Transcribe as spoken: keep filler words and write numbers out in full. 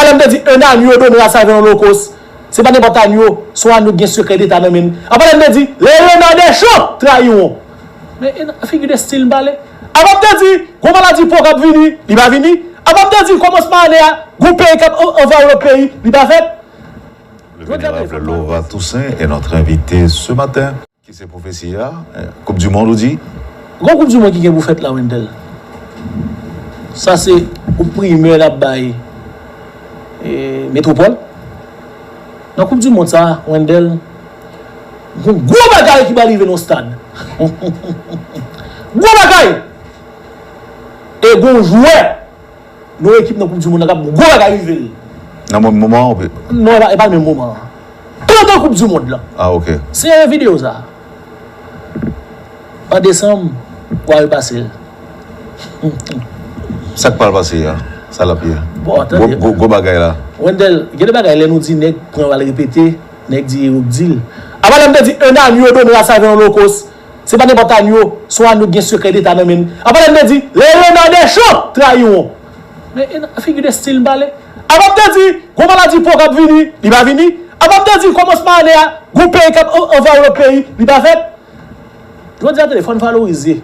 Alè m te di un agneau donné à Savin Locos. Se pa nenpòt agneau, se yon agneau ki gen sekrè deta nan men l. Apa lè m te di les renards des champs trahiront. Men e nan figi de stil m pale. Apa m te di gon maladi po k ap vini, li pa vini. Apa m te di kòmansman ane a, gon peyi k ap an- anvayi lòt peyi, li pa fèt. Le vénérable Laura Toussaint est notre invité ce matin. Ki se pwofesi a? Koup di mond ou di? Gon koup di mond ki gen pou fèt la, Wendell. Sa se koup primè n ap bay e, Metwopòl. Nan koup di mond sa, Wendell, gon gwo bagay ki pral rive nan stad. Gwo bagay! E gon jwè nan ekip nan koup di mond la k ap gwo bagay rive l. Nan menm moman an? Non, e pa, e pa menm moman an. Pandan koup di mond la. Ah, ok. Se videyo sa. An desanm, w a repase l. Sa k pral pase a? Sa l ap ye? Bon, tande. Gwo bagay la. Wendell, gen de bagay lè nou di nèg pran al repete, nèg di ou di l. Apa lè m te di un agneau donné à Savin Locos, se pa nenpòt agneau, se yon agneau ki gen sekrè deta nan men l. Apa lè m te di les renards des champs trahiront. Men e nan figi de stil m pale. Apa m te di gon maladi po k ap vini, li pa vini. Apa m te di kòmansman ane a, gon peyi k ap an- anvayi lòt peyi, li pa fèt. Jodi a tande, fò n valorize.